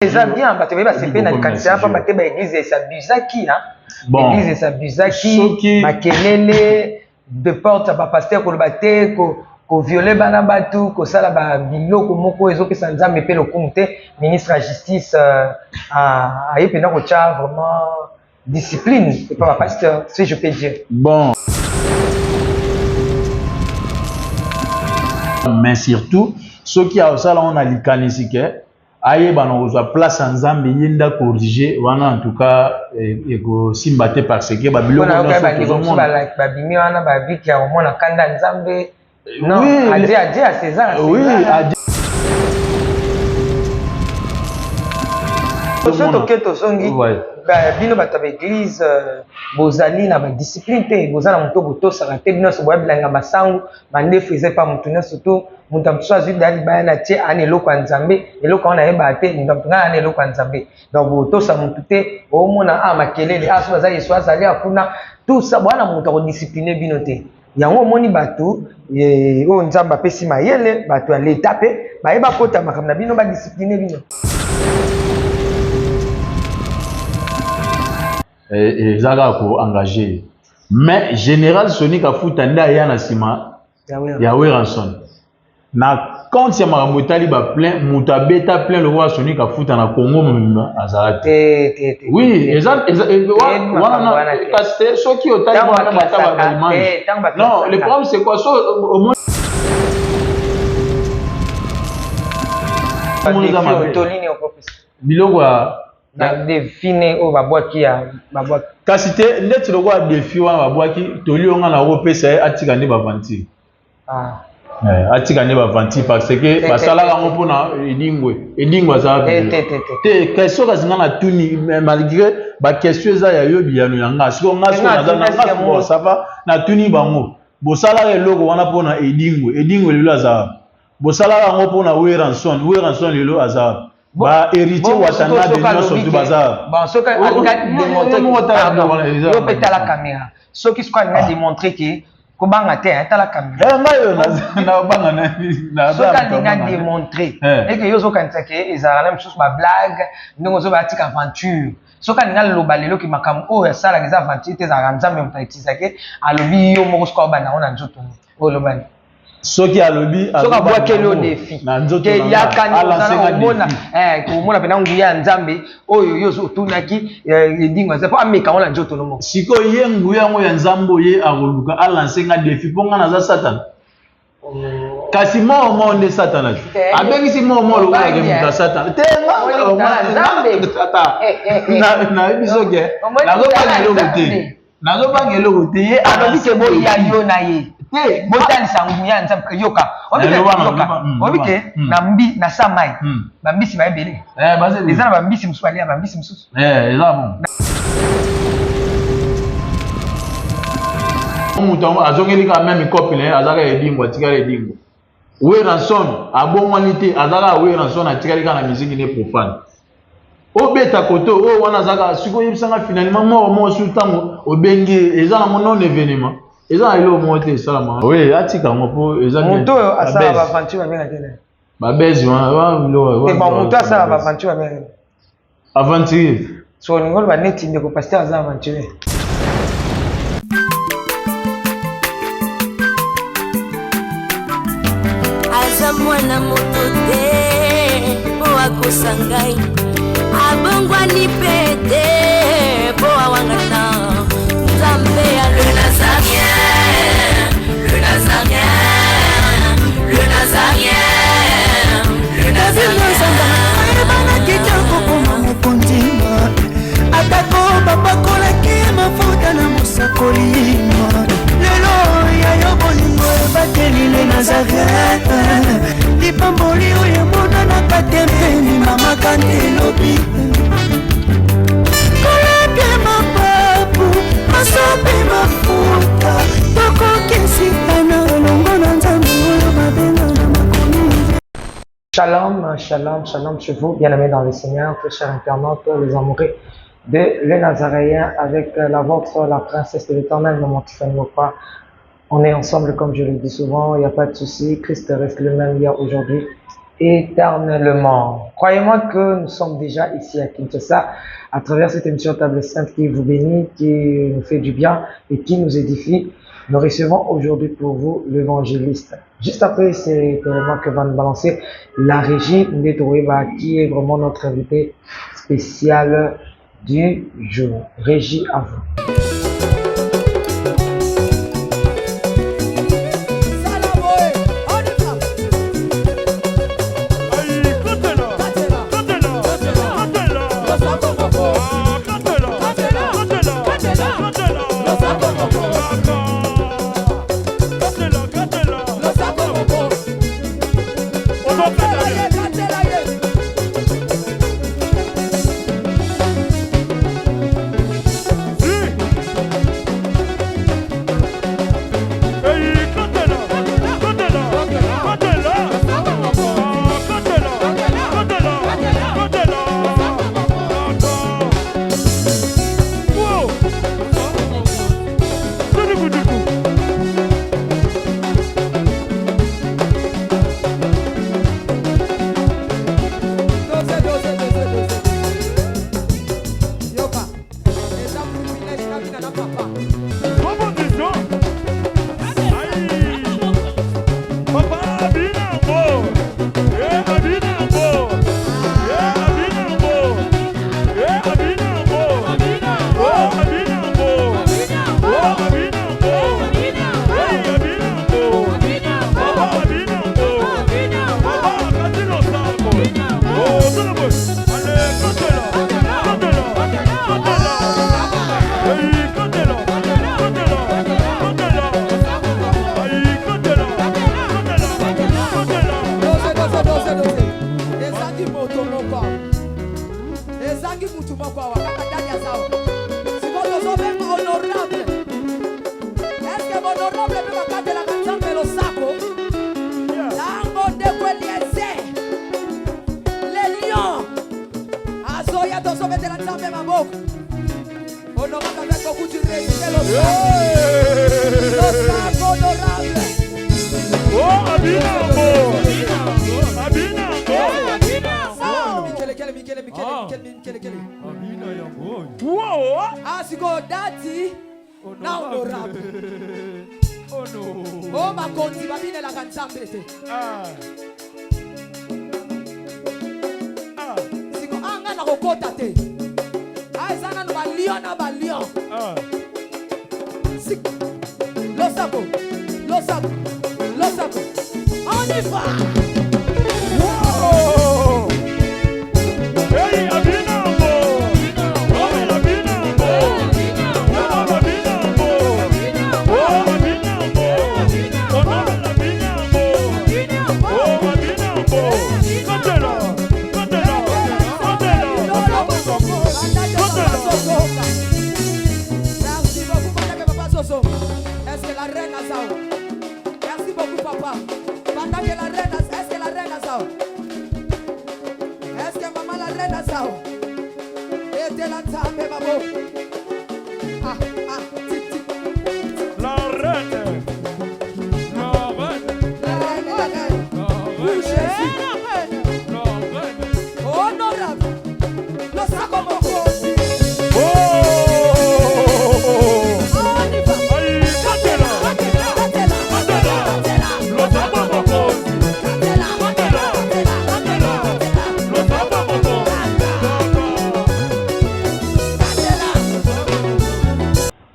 Eza bien bato baye basepeli na likanisi ya pamba te ba eglise esabusaki bon, eglise esabusaki soki makelele de porte ya bapasteur koloba te koviole bana bato kosala biloko moko ezopesa nzambe mpe lokumu te ministre ya justice euh, aye mpenza kotya vraiment discipline epa bapasteur si je peux dire bon mais surtout soki asala ngo na likanisi ke ayeba na kozwa place ya nzambe ye nde acorrige wana en tout cas ekosimba te parce que babiloko nyonso tozomona babimi wana babiki ya komona kanda ya nzambe non oui, adie adie à César oui adie soki toke tozongi bino bato ya baeglise euh, bozali na badiscipline te boza na moto botosaka te bino nyonso boya bilanga masangu mandefu eza epa moto nyonso to moto ya mosusu azwi da libaya na tie ana eloko ya nzambe eloko wana ayebaka te moto ya moto ngai ana eloko ya nzambe donc botosa motu te omona a ah, makelele a ah, so baza yesu azali akuna tout ça bwana moto akodiscipline bino te yango omoni bato eh, oyo nzambe apesi mayele bato ya leta mpe baye bakota makambo na bino badiscipline bino eh, eza kaka ko engage ye mais général soni kafuta nde aya na nsima ya werrason na compte ya makambo etali baplein moto abeta plein lokola soni kafuta na congo mobimba azala te oui eza wana kasi te soki otali wana bata baimage non le problème c'est quoi so omoni biloko ya na defi ne oyo babwaki ya babwaki kasi te ndeti lokola defi wana babwaki toli oyo nga nakopesa ye atika nde baventure ah. Eh, atika nde baventure parce que basalaka yango mpona edingwe edingwe azala te question kasi nga natuni malgré baquestion eza ya yo biyano ya nga sikoyo nga sikoyo naza na nga bon ça va natuni bango bosalaka eloko wana mpona edingwe edingwe lelo aza bosalaka yango mpona weranson weranson lelo aza wapi ba héritier watanabe nyonso tu baza bon soki alinga démontrer yo mpe tala caméra soki soki alinga démontrer ke kobanga te tala caméra eh, ngai oyo nabanga soki alinga démontrer eke yo ozokanisa ke ezalaka na mosusu bablague ndenge ozoba atika aventure soki alinga aloba lelo ke makambo oyo asalaka eza aventure te ezalaka nzambe moto autilisake alobi yo moko soki aobanda yango na nzoto olobani soki alobi soki abwakeli yo defi te yaka omona eh, omona mpena nguya ya nzambe oyo yo otunaki eh, edingo aza mpo ameka ngo na nzoto no moko sikoyo ye nguya yango ya nzambe oye akoluka alanse nga defi mpo nga naza satana oh. kasi moo moo nde satana te abengisi moo moo lokolake moto ya satana te nayebi soki nazobanga eloko te nazobanga eloko te ye alobi ke boya yo na ye te botalisa nguya ya nzambe yoka oyebi ke hmm. na mbi na sa mai hmm. bambisi ba ebele eh, eza na bambisi mosusu balia bambisi mosusu eh, eza bon moto yango azongeli kaka meme kopi na ye azaka edingo atikali edingo Werrason abongwani te aza kaka Werrason atikali kaka na musique ne profane. Obeta koto oyo wana aza kaka sikoyo oyebisa nga finalement mort moko sur ntango obengi ye eza nango non événement eza na eloko moko te esalama. Oui atika yango po eza moto oyo asala ba aventure babengaka ye nani? Ba buzz wana wana biloko. Te bon moto asala ba aventure babengaka ye. Aventurier. So olingi oloba neti ndeko pasteur aza aventurier. Aza mwana moto te mpo akosa ngai abongwani mpe te mpo awangana nzambe ya le nazarien le nazarien le nazarien le nazarien ayebanaki te kokoma mokonzi atako bapakolaki mafuta na mosakoli lelo ya yo bolingo ebateli le nazareth lipamboli oyo emonanaka te mpe mimamaka nde lobi kolapia mapapu masopi mafuta tokokisikana elongo na nzambe oyo babenga na makomi Shalom, shalom, shalom chez vous, bien-aimés dans le Seigneur, très chers internautes, les amoureux de le Nazaréen avec euh, la vôtre, la princesse de l'éternel, maman Tiffany Mokwa. On est ensemble, comme je le dis souvent, il n'y a pas de souci. Christ reste le même hier, aujourd'hui éternellement. Croyez-moi que nous sommes déjà ici à Kinshasa à travers cette émission Table Sainte qui vous bénit, qui nous fait du bien et qui nous édifie. Nous recevons aujourd'hui pour vous l'évangéliste. Juste après cet élément que va nous balancer la régie Ndetoueba, qui est vraiment notre invité spécial du jour. Régie à vous.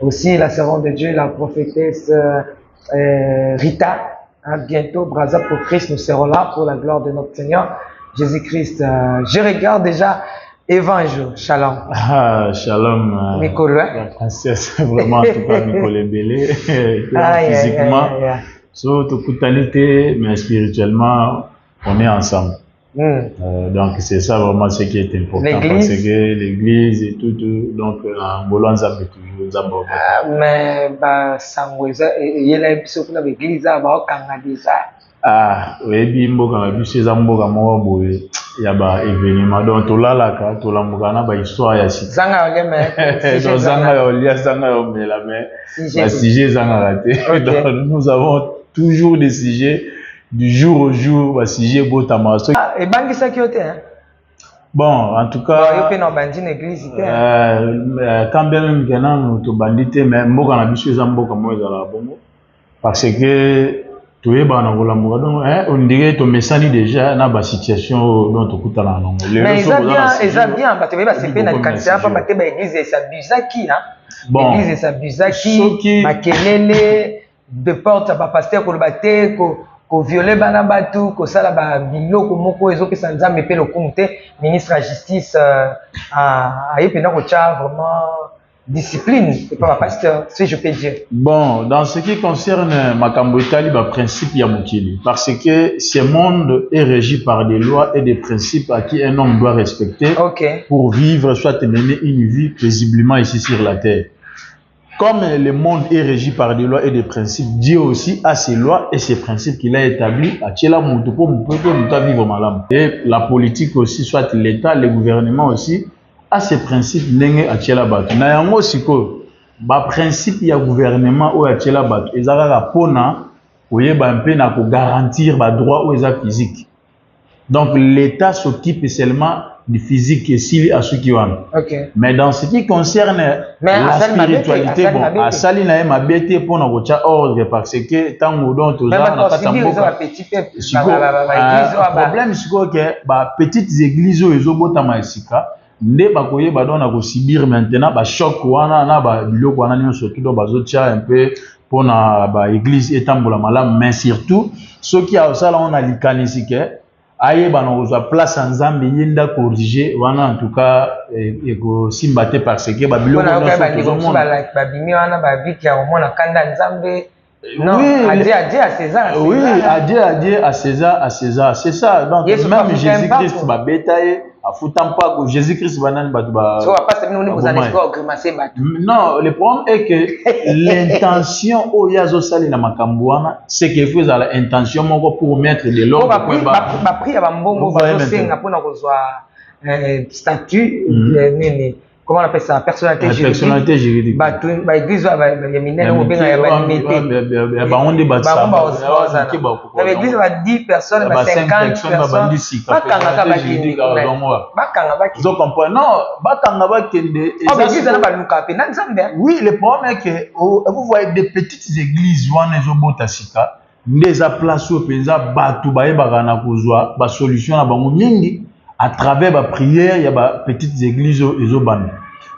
Aussi la servante de Dieu, la prophétesse Rita. Hein, bientôt, Brazza pour Christ, nous serons là pour la gloire de notre Seigneur Jésus-Christ. Je regarde déjà Évangile. Shalom. Ah, shalom. Mikolo. La princesse, vraiment, en tout cas, Mikolo Belé. Physiquement, surtout totalité, mais spirituellement, on est ensemble. Donc c'est ça vraiment ce qui est important. L'église. Parce que l'église et tout, tout donc en Nzambe toujours Nzambe. Mais bah sango eza yela biso kuna l'église ba okanga déjà. Ah, oyebi mboka na biso eza mboka moko boye ya ba événement donc tolalaka tolambuka na ba histoire ya sika. Zanga olia mais donc zanga ya olia zanga ya omela mais ba sujet ezangaka te. Donc nous avons toujours des sujets. Du jour au jour basujet ebotama. Soki Ah, ebangisaki yo te, hein? Bon, en tout cas, yo mpe na obandi na église te? Quand bien même ke nanu tobandi te, mais mboka na biso eza mboka moko ezalaka bongo, parce que toyebaka na kolamuka. Donc on dirait tomesani déjà na basituation oyo, donc tokutanaka nango. Mais eza bien, eza bien. Bato baye basepe na likanisi ya pamba te. Baéglise esabusaki. Bon, église esabusaki, makelele de porte ya bapasteur, koloba te, kovioler bana bato, kosala biloko moko ezopesa Nzambe mpe lokumu te. Ministre ya Justice aye mpenza kotya vraiment discipline epa bapasteur, si je peux dire. Bon, dans ce qui concerne makambo etali baprincipe ya mokili, parce que ce monde est régi par des lois et des principes à qui un homme doit respecter pour vivre, soit mener une vie paisiblement ici sur la terre. Comme le monde est régi par des lois et des principes, Dieu aussi a ses lois et ses principes qu'il a établis. Atiela mutu po mutu mutu vivre malamu. Et la politique aussi, soit l'État, le gouvernement aussi, a ses principes ndenge atiela bato. Na yango sikoyo, ba principe ya gouvernement oyo atiela bato eza kaka mpona koyeba mpe na kogarantir ba droit oyo eza physique. Donc l'État s'occupe seulement du physique, esili, asuki wana. Mais dans ce qui concerne Mais la asali mabe te, spiritualité, asali bon, mabe te. Asali na ye mabe te mpona kotia ordre, parce que ntango donc toza na kati ya mboka sikoyo, problème sikoyo ke bapetites églises oyo ezobotama esika nde bakoyeba donc na kosubir maintenant bachoc wana na babiloko wana nyonso tout. Donc bazotia un peu mpona baéglise etambola malamu, mais surtout soki asala ngo na likanisi ke ayeba na kozwa place ya Nzambe, ye nde acorriger wana, en tout cas ekosimba te, parce que babiloko mpona yoka nyonso bandeko mosusu tozomona babimi wana babiki ya komona kanda ya Nzambe. Non, Oui, adieu, adieu à César, à Oui, César. Adieu, adieu à César, à César. C'est ça. Donc, Yesu même afuta Jésus-Christ, mpako. babeta ye, afuta mpako. Jésus-Christ, banani bato ba. So bapasa bino bozala baboma ye. esika ogrimace bato. Non, le problème est que l'intention oyo azosalela makambo wana, c'est qu'il faut ezala intention moko pour mettre de Po l'ordre, point barre. baprix ya bambongo Vous voyez bazosenga mpona kozwa statut nini, comment on appelle ça, personnalité La juridique. personnalité juridique. Bato baéglise oyo ya minene oyo obenga ya balimete, Ya bango nde bango bazala na baéglise ba 10 personnes, ba 50 personnes, bakangaka bakende kuna, bakanga bakende. Ozo comprendre? Non, bakanga bakende. Oh, baéglise wana baluka mpe na Nzambe, hein. Oui, le problème est que, oh, vous voyez, des petites églises wana ezobota sika nde eza place oyo mpenza bato bayebaka na kozwa basolution na bango mingi à travers baprière ya bapetites églises oyo ezobanda.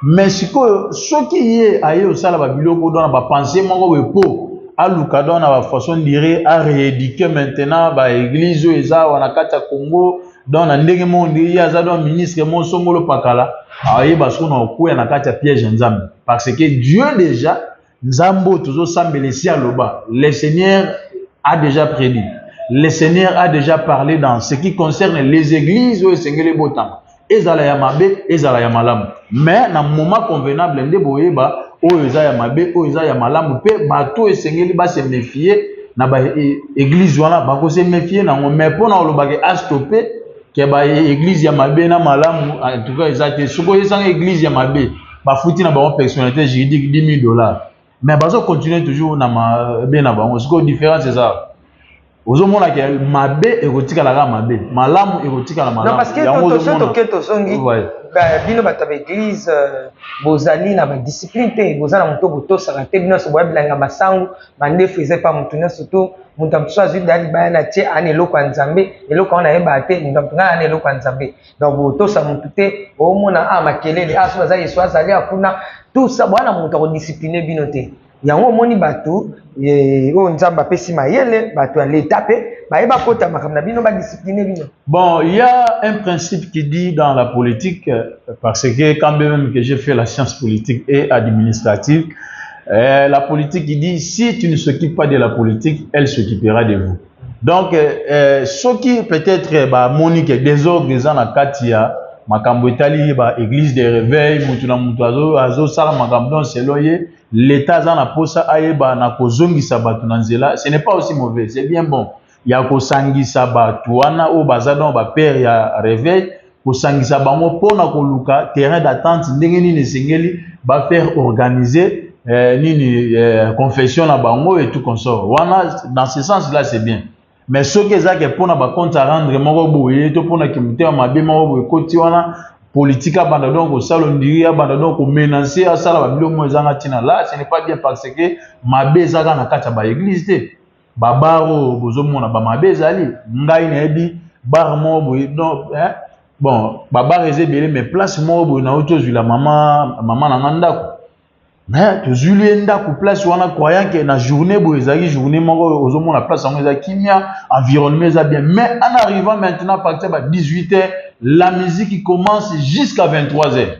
Mais sikoyo, soki ye aye osala babiloko do na bapense moko boye po aluka do na bafaçon dire arééduquer maintenant baéglise oyo eza awa na kati ya Congo, donc na ndenge moko ndenge ye aza donc ministre moko songolo pakala, ayeba soki na kokwea na kati ya piège ya Nzambe, parce que Dieu déjà, Nzambe oyo tozosambela, esi aloba. Le Seigneur a déjà prédit, le Seigneur a déjà parlé dans ce qui concerne les églises oyo esengeli ebotama, ezala ya mabe, ezala ya malamu. Mais na moment convenable nde boyeba oyo eza ya mabe, oyo eza ya malamu. Mpe bato oyo esengeli base méfier na baéglise wana, bakose méfier nango. Mais mpona kolobaka astoppe ke baéglise ya mabe na malamu, en tout cas eza te. Soki oyesanga église ya mabe, bafuti na bango personnalité juridique 10 000 $, mais bazocontinue toujours na mabe na bango. Sikoyo différence eza, ozomona ke mabe ekotikala kaka mabe, malamu ekotikala Non, malamu. parce que Yango so ozomona. Toke tozongi, bino bato ya baéglise, bozali na badiscipline te, boza na moto botosaka te. Bino nyonso boya bilanga masangu, mandefu eza epa motu nyonso to moto mosusu azwi daya libaya na tie ana eloko ya Nzambe, eloko wana ayebaka te. Moto motu ngai ana eloko ya Nzambe, donc botosa motu te. Omona a makelele a so baza, Yesu azali akuna, tout ça, bwana moto akodiscipline bino te. Yango omoni bato oyo Nzambe apesi mayele, bato ya leta mpe bayeba kota makambo na bino, badiscipline bino. Bon, il y a un principe qui dit dans la politique, parce que quand même que j'ai fait la science politique et administrative, la politique qui dit: si tu ne s'occupes pas de la politique, elle s'occupera de vous. Donc, ce qui peut-être, bah, Monique, désordre eza na kati ya makambo etali ba église de réveil, mutu na mutu azo azosala makambo, donc selon ye, l'État aza na posa ayeba na kozongisa bato na nzela. Ce n'est pas aussi mauvais, c'est bien bon ya kosangisa bato wana oyo baza donc bapère ya réveil, kosangisa bango mpona koluka terrain d'attente, ndenge nini esengeli bafaire organiser nini confession na bango et tout consort wana. Dans ce sens là, c'est bien. Mais soki eza ke mpona bacompte à rendre moko boye to mpona kimotema mabe moko boye ekoti wana, politique abanda donc kosala ondiri, abanda donc komenacer, asala babiloko moko ezanga ntina, là ce n'est pas bien, parce que mabe eza kaka na kati ya baéglise te. Babar oyo bozomona, bamabe ezali. Ngai nayebi bar moko boye, donc hein, bon, babar eza ebele, mais place moko boye nauti ozwila mama na nga ndako, mais tozwili ye ndako place wana, croyant ke na journée boye ezalaki journée moko, ozomona place yango eza kimia, environnement eza bien. Mais en arrivant maintenant à partir ya 18 heures, la musique commence jusqu'à 23 heures.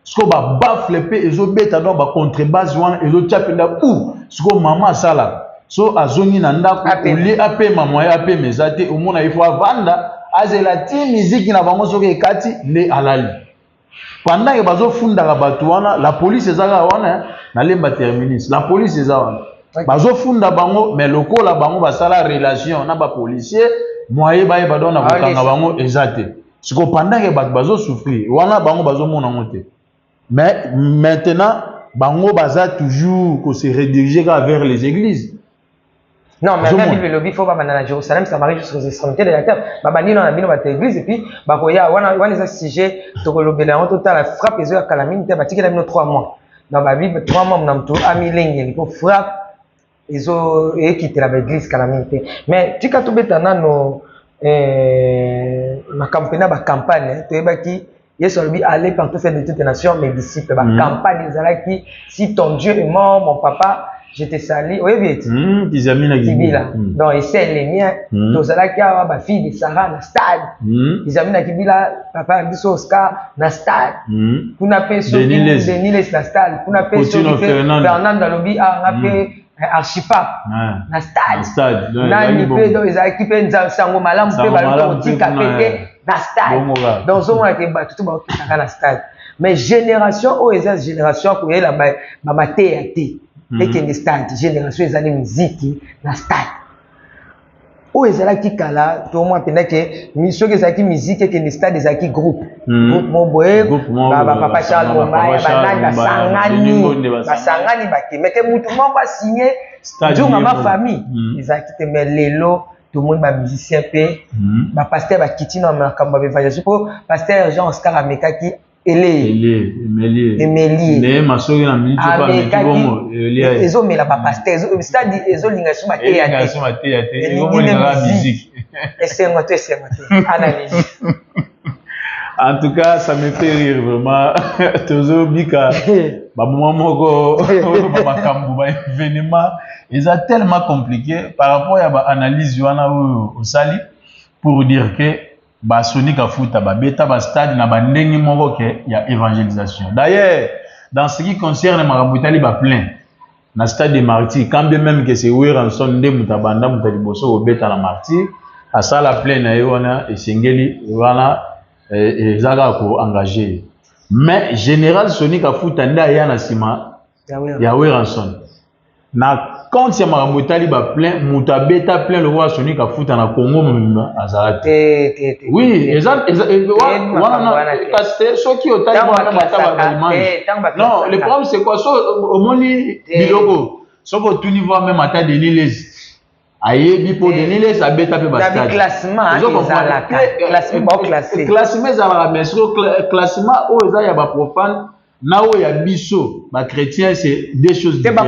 Sikoyo babaffle mpe ezobeta, donc bacontrebasse wana ezotia mpenza u. Sikoyo mama asalaka so azongi na ndako, olie apema, moye apema eza te. Omona ifo avanda, azela ti miziki na bango soki ekati nde alali. Pendant ke bazofundaka bato wana, la police eza kaka wana na Lemba Terminus, la police eza wana, bazofunda bango. Mais lokola bango basala relation na bapolicier, moye bayeba donc na kokanga bango eza te. Sikoyo pendant ke bato bazosouffrir wana, bango bazomona yango te. Mais maintenant bango baza toujours kose rediriger kaka vers les églises. Non, mais même Bible elobi faut babanda na Jérusalem, Samarie, jusqu'aux extrémités de la terre. Babandi na bino bato église et puis bakoya wana. Wana eza sujet tokolobela yango. Totala frappe ezoya kala mingi te. Batikela bino 3 mois donc babible 3 mois na moto amilengeli mpo frappe ezo ekitela baéglise kala mingi te. Mais tika tobeta nano makambo mpena bacampagne. Toyebaki Yesu alobi: "Allez partout, faire de toutes les nations mes disciples." Bacampagne ezalaki: "Si ton Dieu est mort, mon papa, je te salue." Oyebi eti Kibila. Donc ese elemien tozalaki awa, bafille de Sarah na stade, Kizamina Kibila, papa na biso Oscar na stade kuna mpe, soki Deniles na stade kuna mpe, soki mpe Fernando alobi nga mpe archipape na stade nani mpe. Donc ezalaki mpe sango malamu mpe balobi kotika mpe te na stade. Donc ozomonake bato to bakokitaka na stade. Mais génération oyo eza génération ya koyela bamateya te ekende stade. Génération ezali miziki na stade. Oyo ezalaki kala, tomwa mpenza ke soki ezalaki miziki ekende stade, ezalaki groupe, groupe mo boye, bapapa Charles Mombaya, banani basangani, basangani bakeme te. Mutu moko asigne nzunga ma famille ezalaki te. Mais lelo tomoni bamusicien mpe bapasteur bakiti na makambo ya baévangélisation, mpo pasteur Jean Oscar amekaki ele emelie amekaki, ezomela bapasteur stade, ezolinga so mateya te, elingi musique. Esengo to esengo te, analyse. En tout cas, ça me fait rire vraiment. Tozobika bamoment moko oyo, bamakambo, baévénement eza tellement compliqué par rapport ya baanalyse wana oyo osali pour dire que basoni Kafuta babeta bastade na bandenge moko ke ya évangélisation. D'ailleurs, dans ce qui concerne makambo etali baplein na stade de Martyr, quand bien même que c'est Werrason nde moto abanda, moto ya liboso kobeta na Martyr, asala plein na ye wana, esengeli wana eza kaka koengage ye. Mais général Soni Kafuta nde aya na nsima ya Werrason na compte ya makambo etali baplein. Moto abeta plein lokola Soni Kafuta na Congo mobimba azala te. Oui, eza wana, kasi te soki otali wana bata baimage. Non, le problème c'est quoi? So omoni biloko, soki otuni voire même ata Denis Lesi ayebi, mpo Denis Lesi abeta mpe. Classement ezalaka, mais soki classement oyo eza ya baprofane na oyo ya biso bachrétien, c'est deux choses différentes.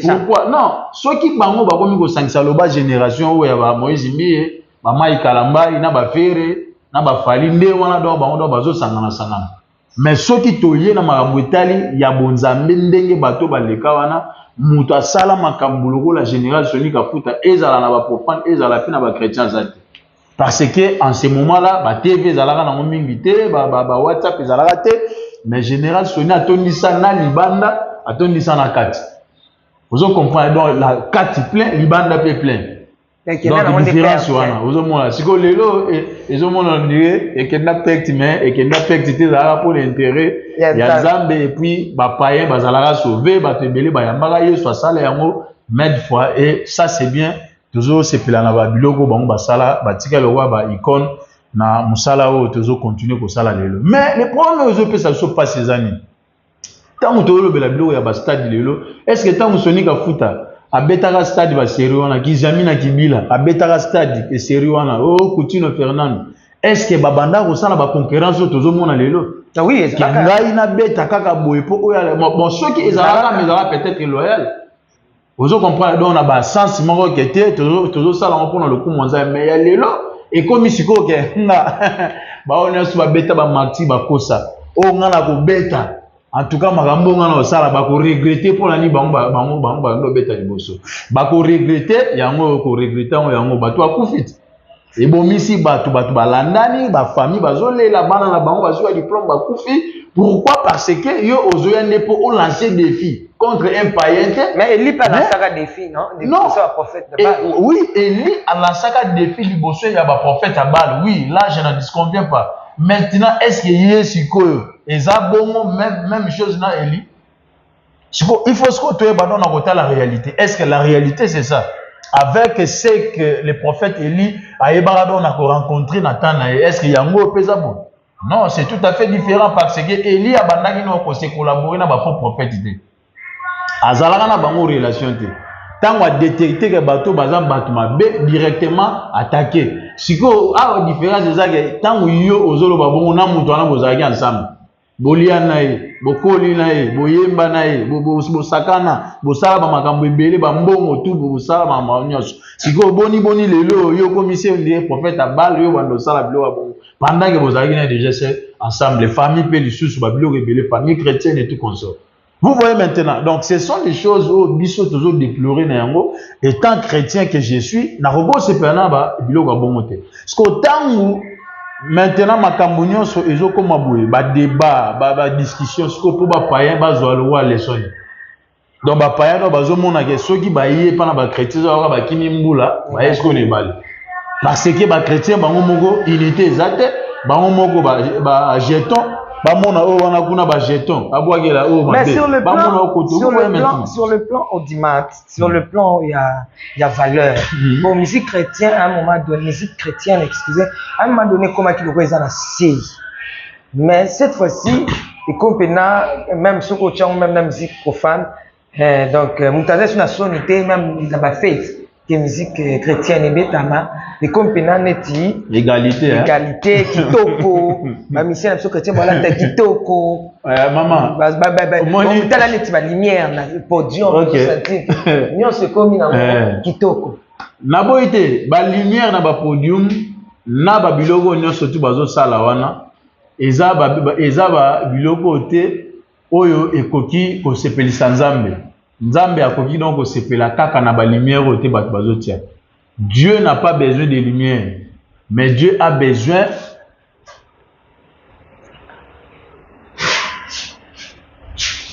Pourquoi non? Soki bango bakomi kosangisa, loba génération oyo ya bamoïse Mbiye, bamai Kalambai na baFerre na baFally nde wana, donc bango donc bazosangana-sangana. Mais soki toye na makambo etali ya bonzambe, ndenge bato baleka wana, moto asala makambo lokola général Soni Kafuta, ezala na baprofane, ezala mpe na bachrétien, aza te. Parce que en ce moment là batv ezalaka nango mingi te, ba WhatsApp ezalaka te. Mais général Soni atondisa na libanda, atondisa na kati. Ozo comprendre? Donc la kati plein, libanda mpe plein. Donc différence wana ozomona sikoyo lelo, ezomona on dirait ekenda perte, mais ekenda perte te. Ezalaka mpona intérêt ya Nzambe. Et puis bapayen bazalaka sauve, bato ebele bayambaka Yesu, asala yango maintes fois, et ça c'est bien. Tozosepela na babiloko bango basala, batika lokola baicône na mosala oyo tozocontinue kosala lelo. Mais le problème oyo ezopesa biso mpasi eza nini? Ntango tozolobela biloko ya bastade lelo, est ce que ntango Soni Kafuta Abetaka stade ba serie wana, Kizamina Kibila abetaka stade serie wana, oh Coutinho Fernando. Est-ce que babanda kosala ba concurrence oyo tozomona lelo? Ah oui, ezalaka. Ngai nabeta kaka boye po oyo bon soki ezalaka mais ezalaka peut-être loyal. Ozo comprendre donc na ba sens moko ke te tozosala yango mpona lokumu ya Nzambe mais ya lelo ekomi sikoyo ke nga baoyo nyonso babeta ba martyrs bakosa oyo nga nakobeta. En tout cas makambo nga na osala bako regretter pona ni bango bango bango bando beta liboso. Bako regretter yango ko regretter yango yango bato akufi. Ebomisi bato bato balandani ba famille bazolela bana na bango bazwa diplôme bakufi. Pourquoi? Parce que yo ozoya nde po o lancer défi contre un païen te. Mais Eli pe alançaka défi, non? Non. Liboso ya prophète de Baal. Oui, Eli alançaka défi liboso ya ba prophète ya Baal. Oui, là je n'en disconviens pas. Maintenant, est-ce que ye sikoyo eza bongo même, même chose na Eli? Siko, il faut sikoyo toyeba donc na kotala réalité. Est-ce que la réalité c'est ça? Avec ce que le prophète Eli ayebaka donc na ko rencontrer na temps na ye, est-ce que yango mpe eza bon? Non, c'est tout à fait différent parce que Eli abandaki na ko se collaborer na ba faux prophètes te. Azalaka na bango relation te. Tango a détecter que bato baza bato mabe directement attaqué. Sikoyo awa différence eza ke tango yo ozoloba bongo na moto wana bozalaki ensemble. Bolia na ye, bokoli na ye, boyemba na ye, bosakana, bosala ba makambo ebele, ba mbongo tout, bosala makambo nyonso. Sikoyo boni boni lelo yo okomisi on dirait prophète ya Baal, yo bando osala biloko ya bongo. Pendant que bozalaki na déjà c'est ensemble, famille pe lisusu ba biloko ebele, famille chrétienne et tout consort. Vous voyez maintenant, donc ce sont des choses oyo biso tozo déplorer na yango, étant chrétien que je suis, nakoki kosepela na ba biloko ya bongo te. Parce que tango maintenant makambo nyonso ezokoma boye, ba débat, ba discussion, sikoyo mpo ba païen bazwa lokola leçon. Donc ba païen oyo bazomona ke soki baye epa na ba chrétien ezalaka bakimi mbula, baye sikoyo na ebale. Parce que ba chrétien bango moko unité eza te, bango moko ba jeton, bamona oyo wana kuna ba jeton, abwakela oyo mabe. Mais sur le bamona plan, oyo koto, sur boya le plan, maintenant. sur le plan audimat, sur le plan il y a valeur. Bon, musique chrétienne à un moment donné, musique chrétienne, excusez, à un moment donné comme qui le eza na C. Mais cette fois-ci, et comme pena, même ce qu'on tient, même la musique profane, donc, mutaza sur la sonité, même dans ma fête, que musique chrétienne et betama, et comme pena neti, égalité, hein? Égalité, kitoko, ma mission, la chrétienne, voilà, t'as kitoko. Maman. Ba, ba, ba, ba, Omoni- bon, tala neti ba lumière, na podium, Ok. tout ça, tu nyonso ekomi na kitoko. Naboyi te, ba lumière na ba podium, na ba biloko nyonso tu bazosala wana, eza ba, ba, eza ba biloko te oyo ekoki kosepelisa Nzambe. Nzambe akoki donc kosepela kaka na ba lumière oyo te bato bazotia. Dieu n'a pas besoin de lumière, mais Dieu a besoin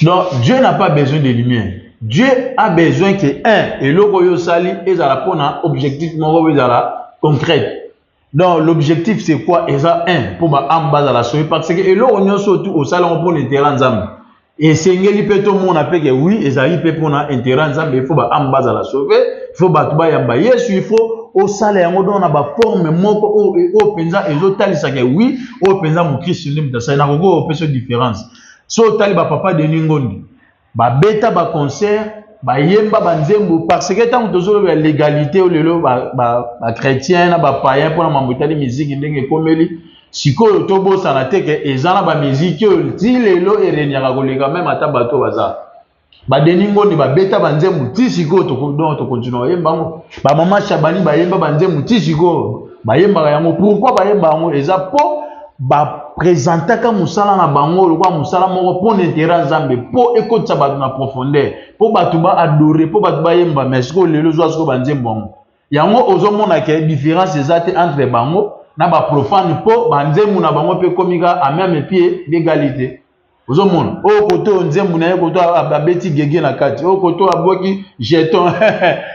Donc, Dieu n'a pas besoin de lumière. Dieu a besoin que, un, eloko oyo osali ezala mpona objectif moko oyo ezala concrète. Donc, l'objectif c'est quoi? Eza un, pour ba âme bazala sauver, parce que eloko nyonso tu osali yango mpona intérêt ya Nzambe. Esengeli mpe tomona mpe ke oui, ezali mpe mpona intérêt ya Nzambe, il faut ba âme bazala sauver, il faut bato bayamba Yesu, il faut osala yango donc na ba forme moko oyo, oyo mpenza ezotalisa ke oui, oyo mpenza mokristo nde moto asali. Nakoki kopesa différence. So otali ba papa Denis Ngondi, babeta ba concert, bayemba ba nzembo, parce que ntango tozoloba légalité oyo lelo ba chrétien na ba païen mpona mambo etali musique ndenge ekomeli, sikoyo tobosana te ke eza na ba musique oyo ti lelo eregnaka koleka même ata bato baza. Ba Denis Ngondi babeta ba nzembo ti sikoyo donc tokontinue koyemba yango. Ba mama Shabani bayemba ba nzembo ti sikoyo bayembaka yango. Pourquoi bayemba yango? Eza po ba présentaka mosala na bango lokola mosala moko mpo na intérêt ya Nzambe, mpo ekotisa bato na profondeur, mpo bato ba adorer, mpo bato bayemba. Mais sikoyo lelo ozwa sikoyo ba nzembo yango, yango ozomona ke différence eza te entre bango na ba profane, mpo ba nzembo na bango mpe ekomi kaka à même pied d'égalité. Ozomona oyo koto oyo nzembo na ye koto abeti gege na kati, oyo koto abwaki jeton.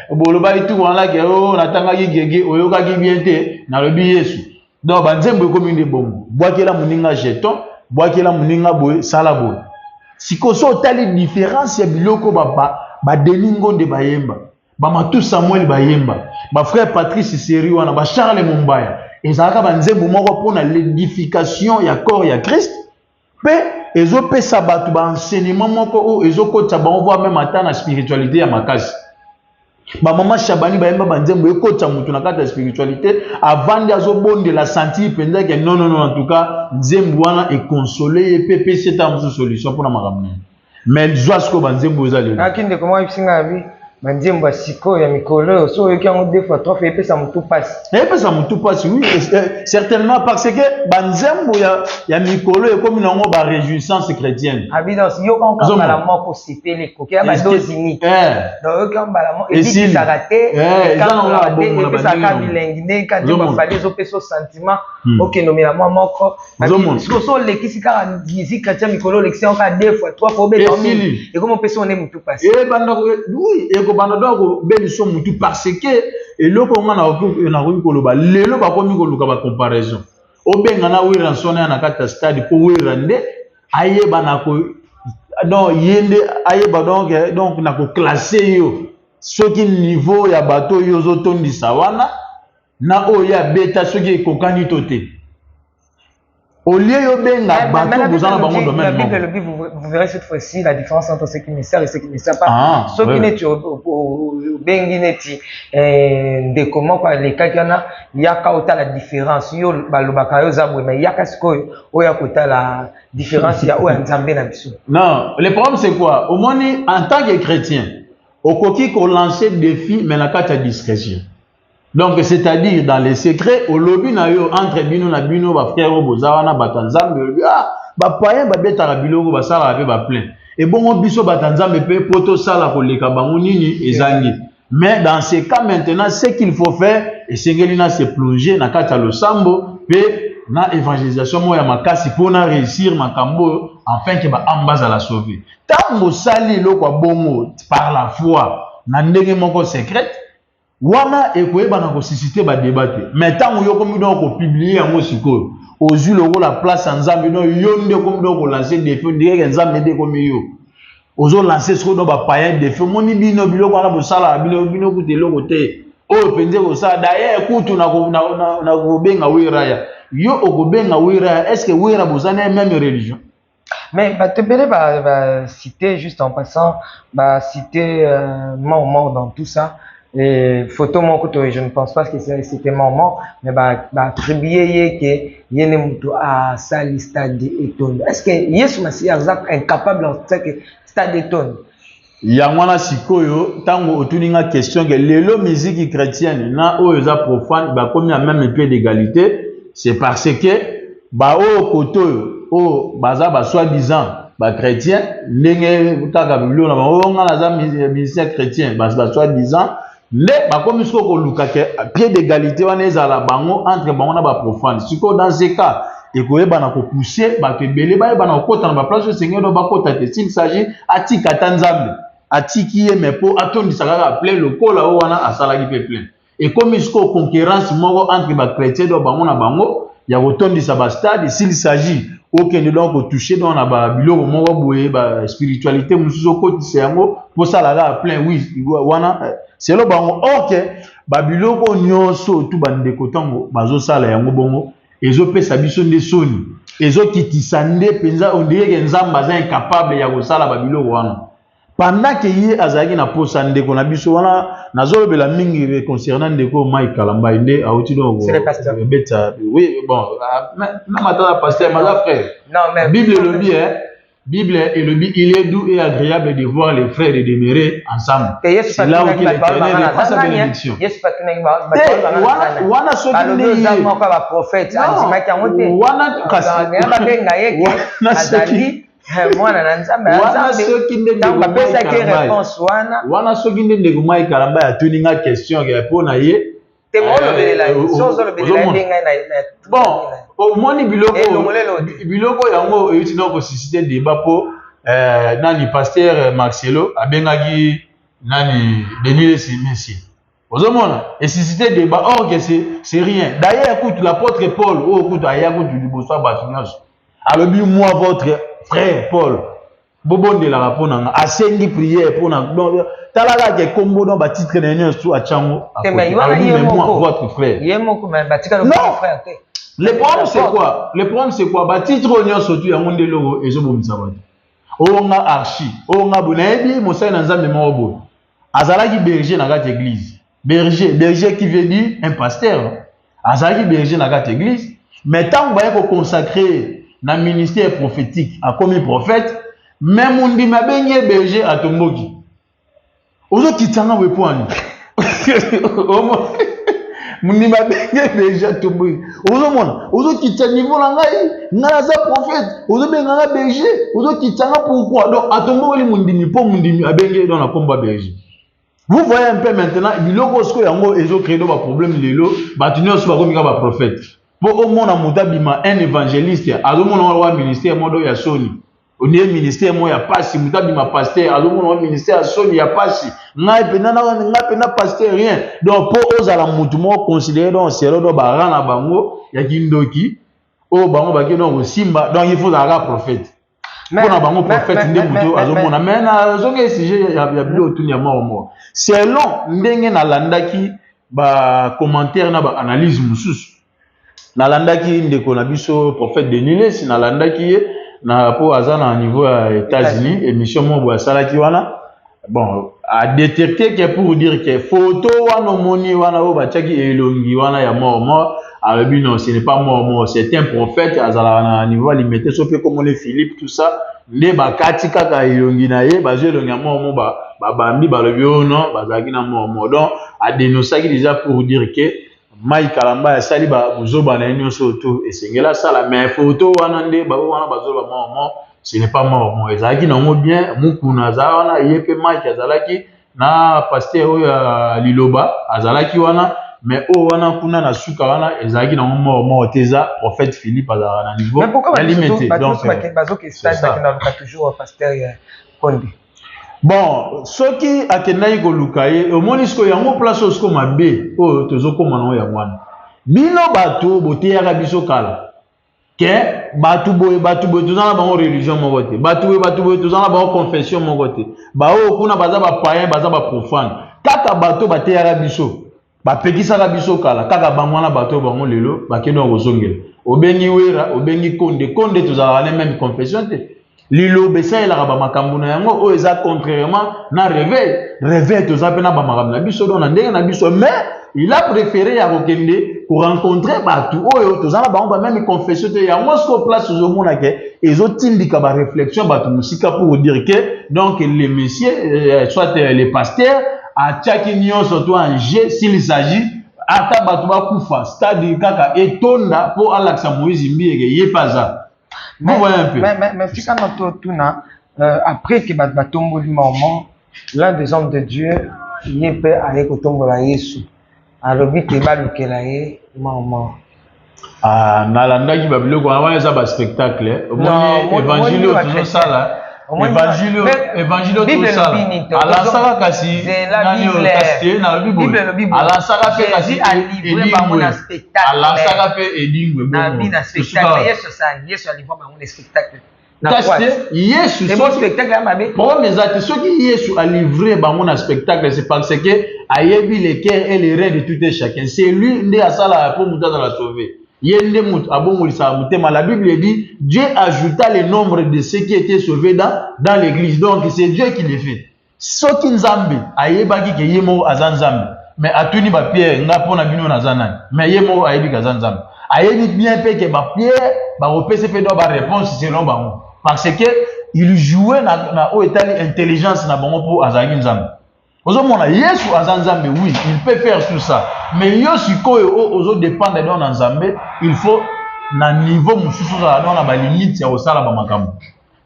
Bolobaki tu wana ke oyo natangaki gege, oyokaki bien te, nalobi Yesu. Donc ba nzembo ekomi nde bongo, bwakela moninga jeton, bwakela moninga boye, sala boye. Sikoyo so otali différence ya biloko ba Denis Ngonde bayemba, ba Matou Samuel bayemba, ba frère Patrice Seri wana, ba Charles Mombaya, ezalaka ba nzembo moko mpona l'édification ya corps ya Christ, pe ezopesa bato ba enseignement moko oyo ezokotisa bango voire même ata na spiritualité ya makasi. Bamama Shabani bayemba banzembo ekotisa motu na kati ya spiritualité, avandi azobondela, sentir mpenza ke non, non, non, en tout cas nzembo wana econsole ye mpe epesi ata mosusu solution mpona makambo na ye. Mais zwa sikoyo banzembo eza lelo. Naki ndeko moko ayebisi ngai abi banzembo ya sikoyo ya mikolo oyo, so oyoki yango deux fois, trois fois, epesa motu mpasi. Epesa motu mpasi, oui, certainement, parce que banzembo ya mikolo ekomi nango baréjouissance chrétienne. Abi donc yoka ngo mbala moko, osepeli, ekoki ya badose unique. Donc oyoki yango mbala moko, ebikisaka te, ekanolaka te, epesaka bilengi ndenge ka nzembo afali ezopesa o sentiment okende omela mwa moko. Sikoyo so olekisi kaka musique chrétien mikolo, olekisi yango kaka deux fois, trois fois, obeta mingi, ekomi opesa nde motu mpasi. Ebanda, oui, ekobanda donc kobeliso motu, parce que eloko nga nakoki koloba, lelo bakomi koluka bacomparaison. Obenga na Werrason ya na kati ya stade mpo Wera nde ayeba na ko, donc ye nde ayeba donc na koclasser yo soki niveau ya bato oyo ozotondisa wana na oyo abeta soki ekokani to te, au lieu yobenga bato boza na bango domaine. La Bible elobi: vous verrez cette fois-ci la différence entre ceux qui me servent et ceux qui ne me servent pas. Ah, soki neti obengi neti ndeko moko alekaki wana, yaka otala différence. Yo balobaka yo oza boye, mais yaka sikoyo oyo akotala différence ya oyo ya Nzambe na biso. Non, le problème, c'est quoi? Omoni, en tant que chrétien, okoki kolancer défi, mais na kati ya discrétion, donc c'est-à-dire dans les secrets. Olobi na yo entre bino na bino bafrère oyo boza wana, bato ya Nzambe, olobi: ah, bapayen babetaka biloko, basalaka mpe baplein, ebongo biso bato ya Nzambe mpe po tosala koleka bango, nini ezangi? Mais dans ce cas maintenant, ce qu'il faut faire, esengeli na se plonger na kati ya losambo mpe na évangélisation moko ya makasi mpona réussir makambo oyo, afin ke baâme bazala sauvé. Ntango osali eloko ya bongo par la foi na ndenge moko secrète wana, ekoyeba na kosusciter badébat te. Mais ntango yo komi donc kopublier yango, sikoyo ozwi lokola place ya Nzambe. No, yo nde okomi donc kolancer défi ndenge Nzambe nde ekomi yo ozolancer sikoyo donc bapayen défi. Omoni bino biloko wana bosalaka, bino bino kutu eloko te oyo mpenza ekosala. D'ailleurs kutu na kobenga Wera ya yo, okobenga Wera, est ce que Wera boza na même religion? Mais bato ebele bacité, juste en passant, bacité mort mort dans tout ça. Et photo moko to, je ne pense pas que c'était mort mort, mais baattribuer ye ke ye nde moto asali stade etondo. Est ce que Yesu Masiya aza incapable en que stade etondo? Yango wana sikoyo, ntango otuni nga question ke lelo musique chrétienne na oyo eza profane bakomi ya même pied d'égalité, c'est parce que baoyo kote oyo oyo baza ba soi-disant bachrétien, ndenge kaka biloko na bango, oyo nga naza musicien chrétien, ba soi-disant nde bakomi sikoyo koluka ke pied d'égalité wana ezala bango entre bango na baprofane. Sikoyo dans ce cas, ekoyebana kopousser bato ebele bayebana kokɔta na baplace oyo esengeli do bakɔta te. S'il s'agit atika ata Nzambe, atiki ye, mais mpo atondisa kaka plein lokola oyo wana asalaki mpe plein. Ekomi sikoyo concurrence moko entre bachrétien do bango na bango ya kotondisa bastade. S'il s'agit okende donc kotoucher donc na babiloko moko boye, baspiritualité mosusu, okotisa yango mposala kaka plein, oui, wana selo bango. Or ke babiloko nyonso tu, bandeko, ntango bazosala yango bongo, ezopesa biso nde soni, ezokitisa nde mpenza ondireke Nzambe aza incapable ya kosala babiloko wana pendant ke ye azalaki na posa. Ndeko na biso wana nazolobela mingi concernant ndeko Mike Kalambai nde auti donc beta. Oui, bon, même ata pasteur maza frère. Non, mais Bible elobi, hein, Bible elobi: il est doux et agréable de voir les frères de demeurer ensemble. C'est là où l'Éternel reprend sa bénédiction. Wana soki nde ye moko ya baprophète andimaki yango te. Wana kasi babenga ye azali mwana na Nzambe. Wana soki nde ndeko bapesaki réponse wana. Wana soki nde ndeko Mike Kalamba atuni nga question ke mpo na ye. Te, olobelela so, ozolobelela nde ngai. Bon, omoni biloko biloko yango euti na kosusciter débat mpo nani, pasteur Marcelo abengaki nani, Denis Lesi Messi. Ozomona esusciter débat, or que c'est rien. D'ailleurs kutu l'apôtre Paul oyo kutu aya kutu liboso ya bato nyonso, alobi: moi, votre frère Paul, bobondelaka mpo na nga. Asengi prière mpo na, tala kaka ekombo no, batitre na ye nyonso atyango, alobi: mais moi, votre frère. Ye moko batika. Non, le problème, c'est quoi? Le problème, c'est quoi? Batitre oyo nyonso tu yango nde eloko ezobomisa bato. Oyo nga archi, oyo nga boye, nayebi mosali na Nzambe moko boye. Azalaki berger na kati église. Berger, berger qui veut dire un pasteur. Azalaki berger na kati église, mais tango baye ko consacrer na ministère prophétique, akomi prophète, mais mondimi abengi ye berger atomboki. Ozokitisa nga boye mpo ani? Mondimi abengi ye berger atomboki. Ozomona, ozokitisa niveau na ngai, ngai naza prophète, ozobenga nga berger, ozokitisa nga pourquoi? Donc atombokeli mondimi mpo mondimi abengi ye donc na kombo ya berger. Vous voyez un peu maintenant biloko sikoyo yango ezo créer ba problème lelo, bato nyonso bakomi kaka ba prophète. Mpo omona moto abima un évangéliste, azomona wana ministère moko ya soni. Onie ministère moko ya pasi, moto abima pasteur, azomona wana ministère ya soni ya pasi. Ngai mpenza ngai mpenza pasteur rien. Donc mpo ozala motu moko considéré donc selo donc ba rang na bango ya kindoki oyo bango bakei donc kosimba, donc il faut ozala kaka prophète. Mpona bango prophète nde moto azomona. Mais nazongi sujet ya bilo otuni ya moko moko selon ndenge nalandaki ba commentaire na ba analyse mosusu. Nalandaki ndeko na biso prophète Denis Lessi, nalandaki ye na po aza na niveau ya États-Unis, émission moko boye asalaki wana. Bon, a détecté que pour dire que photo wana omoni wana oyo batiaki elongi wana ya mort mort, alobi non, ce n'est pas mort mort, c'est un prophète azalaka na niveau alimete so mpe komoni Philippe tout ça, nde bakati kaka elongi na ye, bazwi elongi ya mort mort babambi, balobi oyo non, bazalaki na mort mort. Donc adénonçaki déjà pour dire que Mike Kalamba asali buzoba na ye nyonso to esengeli asala, mais photo wana nde bango wana bazoloba mort mort, ce n'est pas mort mort. Ezalaki nango bien Mukuna azala wana, ye mpe Mike azalaki na pasteur oyo ya Liloba azalaki wana, mais oyo wana kuna na suka wana ezalaki nango mort mort te, eza prophète Philippe azalaka na niveau ya Limete. Donc bazoki stade bakenda luka toujours pasteur ya Konde. Bon, soki akendaki koluka ye, omoni sikoyo yango place oyo sikoyo mabe oyo tozokóma nango yango wana. Bino bato boteyaka biso kala ke bato boye, bato boye, toza na bango religion moko te, bato boye, bato boye, toza na bango confession moko te, baoyo kuna baza bapayen, baza baprofane. Kaka bato bateyaka biso, bapekisaka biso kala, kaka bango wana bato bango lelo bakende kozongela. Obengi Wera, obengi Konde, Konde tozalaka na même confession te. Liloba esalelaka bamakambo na yango oyo eza contrairement na réveil. Réveil toza mpe na bamakambo na biso, donc na ndenge na biso, mais il a préféré ya kokende korencontrer bato oyo toza na bango bameme confession te. Yango sikoyo place ozomona ke ezotindika baréflexion bato mosika pour dire que donc le monsieur, soit le pasteur atiaki nyonso to en jeu, s'il s'agit ata bato bakufa, stade kaka etonda mpo alakisa Moïse Mbiye ke ye mpe aza. Vous voyez un peu. Mais fika na totuna, après que bato batomboli mormon, l'un des hommes de Dieu ye mpe aye kotombola Yesu, alobi te balukela ye mormon. Ah, nalandaki babiloko wana, wana eza baspectacle. Omoni évangile oyo tozosala, évangile, évangile oyo tozosala, alansaka kasi nani oyo kasi te, nalobi boye, alansaka mpe kasi Edingwe, alansaka mpe Edingwe. Bongo kasi te Yesu problème eza te. Soki Yesu alivre bango na spectacle, c'est parce que ayebi le cœur et le rein de tout un chacun. C'est lui nde asalaka mpo moto azala sauvé, ye nde moto abongolisaka motema. La Bible dit: Dieu ajouta le nombre de ceux qui étaient sauvés dans l'église. Donc c'est Dieu qui le fait. Soki Nzambe ayebaki ke ye moko aza Nzambe, mais atuni bapierre: nga mpo na bino naza nani? Mais ye moko ayebi ke aza Nzambe, ayebi bien mpe ke bapierre bakopesa mpe do baréponse selon bango, parce que il jouait na oyo etali intelligence na bango mpo azalaki Nzambe. Ozomona, Yesu aza Nzambe, oui, il peut faire tout ça, mais yo sikoyo oyo ozodépendre donc na Nzambe, il faut na niveau mosusu ozala donc na balimite ya kosala bamakambo.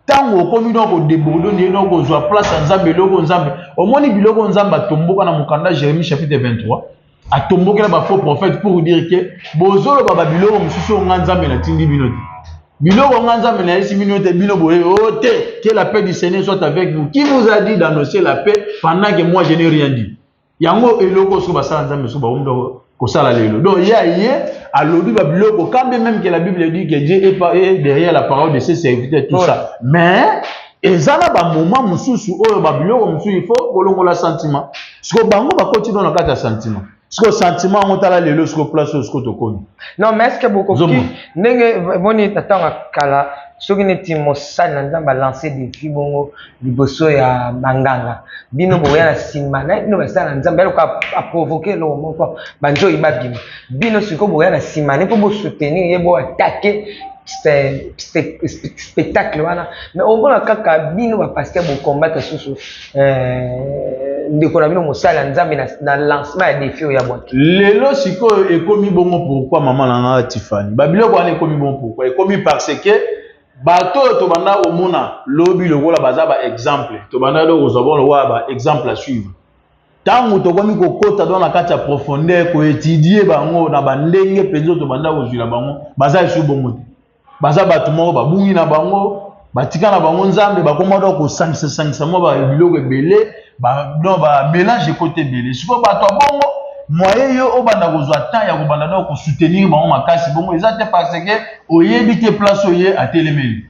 Ntango okomi donc kodéborder nde donc kozwa place ya Nzambe, eloko Nzambe, omoni biloko Nzambe atomboka na mokanda Jérémie chapitre 23, atombokela bafaux prophète pour dire ke bozoloba babiloko mosusu oyo nga Nzambe natindi bino te, biloko nga Nzambe nayesi bino te. Bino boye o te, que la paix du Seigneur soit avec vous. Qui vous a dit d'annoncer la paix pendant que moi je n'ai rien dit? Yango eloko soki basala Nzambe soki bakomi kosala lelo. Donc ye aye alobi babiloko, quand bien même que la Bible dit que Dieu est derrière la parole de ses serviteurs, tout ça, mais eza na bamoment mosusu oyo babiloko mosusu il faut kolongola sentiment. Siko bango bakoti do na kati ya sentiment, siko sentiment yango, tala lelo siko place oyo siko tokomi. Non, mais est ce que bokoki ndenge moni na ntango ya kala? Soki neti mosali na Nzambe a lancer defi bongo liboso ya banganga, bino bokoya na nsima na bino basali na Nzambe, ya a provoquer eloko moko, banzoyi babima, bino sikoyo bokoya na nsima ne mpo bo soutenir ye, bo attaquer spectacle wana. Mais omona kaka bino ba pasteur bo combattre susu euh, ndeko na bino mosali ya Nzambe na lancement ya defi oyo ya bwaki. Lelo sikoyo ekomi bongo pourquoi, mama na nga Tiffany? Babiloko wana ekomi bongo pourquoi? Ekomi parce que bato oyo tobanda komona lobi lokola baza ba exemple, tobanda do kozwa bongo lokola ba exemple à suivre, ntango tokomi kokota do na kati ya profondeur, koétudier bango na bandenge mpenza oyo tobanda kozwila bango, baza esu bongo te. Baza bato moko babungi na bango, batika na bango Nzambe, bakoma do kosangisa-sangisa mwa biloko ebele, donc bamélange ekota ebele. Sikoyo bato ya bongo, moyen yo obanda kozwa temps ya kobanda do kosoutenir bango makasi bongo eza te, parce que oyebi te place oyo ye atelemeli.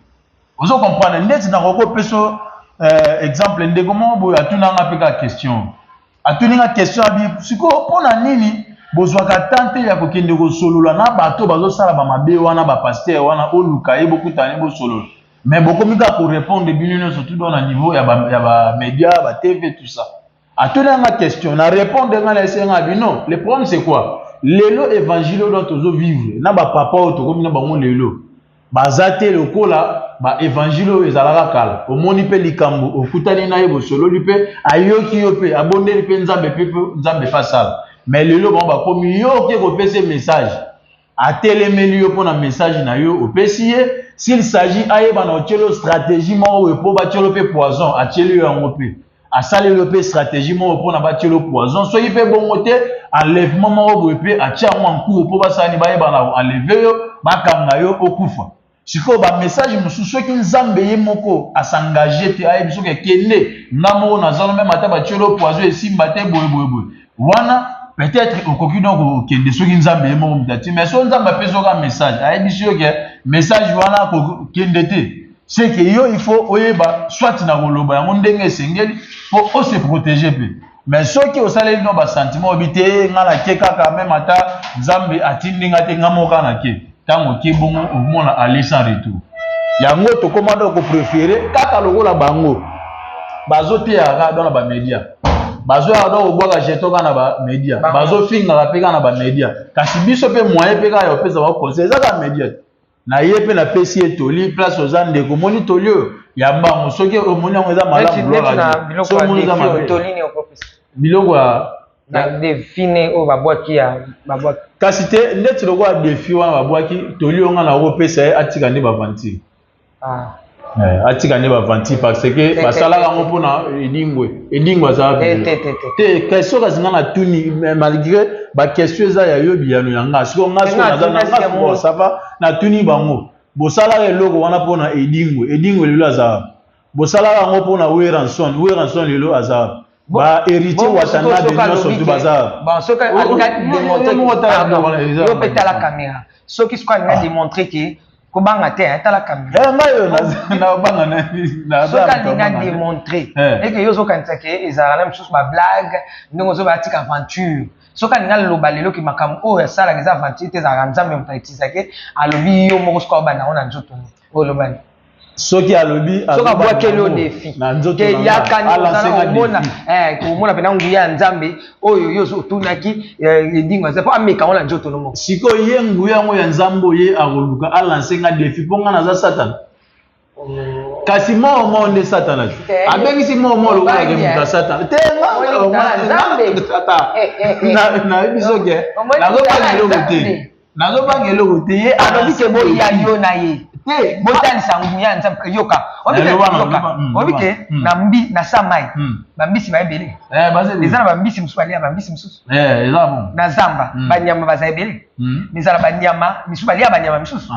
Ozo comprendre? Ndeti nakoki opesa exemple, ndeko moko boye atunanga mpe kaka question, atuninga question abi: sikoyo mpona nini bozwaka temps te ya kokende kosolola na bato bazosala bamabe wana, bapasteur wana, oluka ye, bokutana ye, bosolola? Mais bokomi kaka korépondre bino nyonso tout na niveau ya bamédia, ba batv, tout ça. Atunanga question, na répondre nga na esenga bino: le problème, c'est quoi? Lelo évangile oyo tozovivre na bapapa oyo tokomi na bango lelo, baza te lokola baévangile oyo ezalaka kala. Omoni mpe likambo, okutani na ye, bosololi mpe, ayoki yo mpe, abondeli mpe Nzambe mpe, mpe Nzambe mpe asala. Mais lelo bango bakomi, yo oke kopesa message, atelemeli yo mpona message na yo opesi ye. S'il s'agit ayeba na otieli yo stratégie moko boye mpo batieli yo mpe poison, atieli yo yango mpe, asaleli yo mpe stratégie moko mpona batieli yo poison. Soki mpe bongo te, enlèvement moko boye mpe atia yango en cours mpo basalani, bayeba na enlever yo, bakanga yo, okufa. Sikoyo bamessage mosusu, soki Nzambe ye moko as'engager te, ayebi soki ekende, nga moko nazalo, même ata batieli yo poison, esimba te, boye boye boye wana, peut-être okoki donc okende soki Nzambe ye moko moto ati. Mais soki Nzambe apesi oka message, ayebisi yo ke message wana kokende te, c'est que yo, il faut oyeba soit na koloba yango ndenge esengeli mpo ose protéger mpe. Mais soki osaleli no basentiment, oyebi te, nga nake kaka, même ata Nzambe atindi nga te, nga moko kaka nake, ntango oke bongo, omona aller sans retour. Yango tokóma do kopréférer kaka lokola bango bazoteyaka kaka do na bamédia, bazoyaka do kobwaka jeton kaka na bamédia, bazofingaka mpe kaka na bamédia. Kasi biso mpe, moyen mpe kaka ya kopesa baconseil eza kaka média te. Na ye mpe napesi ye toli: place oza, ndeko, omoni toli oyo ya mbango, soki omoni yango eza malamu, soki omoni eza mabe, biloko ya défi oyo babwaki ya babwaki. Kasi te, ndeti lokola défi wana babwaki, toli oyo nga na kopesa ye, atika nde baventure. Ah. Atika nde baventure, parce que basalaka yango mpona Edingwe. Edingwe azala te. Question kasi nga natuni, malgré baquestion eza ya yo, biyano ya nga. Sikoyo nga sikoyo naza na ça va, natuni bango: bosalaka eloko wana mpona Edingwe, Edingwe lelo azala. Bosalaka yango mpona Werrason, Werrason lelo azala. Bahéritier Watanabe nyonso tu baza. Bon, soki alinga démontrer, yo mpe tala caméra, soki sikoyo alinga démontrer ke kobanga te, tala caméra. Ngai oyo nabanga. Soki alinga démontrer eke yo ozokanisa ke ezalaka na mosusu bablague, ndenge ozoba atika aventure, soki alinga aloba lelo ke makambo oyo asalaka eza aventure te, ezalaka Nzambe moto autilisake, alobi, yo moko soki aobanda yango na nzoto oyo, olobani? Soki alobi Soki abwakeli yo défi na nzoto ke yakani, omona komona mpena nguya ya Nzambe oyo yo otunaki Edingwe aza, mpo ameka ngo na nzoto no moko. Sikoyo ye, nguya yango ya Nzambe, oye akoluka alancer nga défi mpo nga naza Satana? Kasi moko moko nde Satana te, abengisi moko moko lokolake moto ya Satana te. Nayebi soki nazobanga eloko te, nazobanga eloko te. Ye alobi ke boya yo na ye te. Botalisa nguya ya Nzambe. Yoka, oyebi ke na mbi na sa mai, bambisi baebele, eza na bambisi mosusu balia bambisi mosusu. Na zamba, banyama baza ebele, mais ezala banyama misusu balia banyama misusu.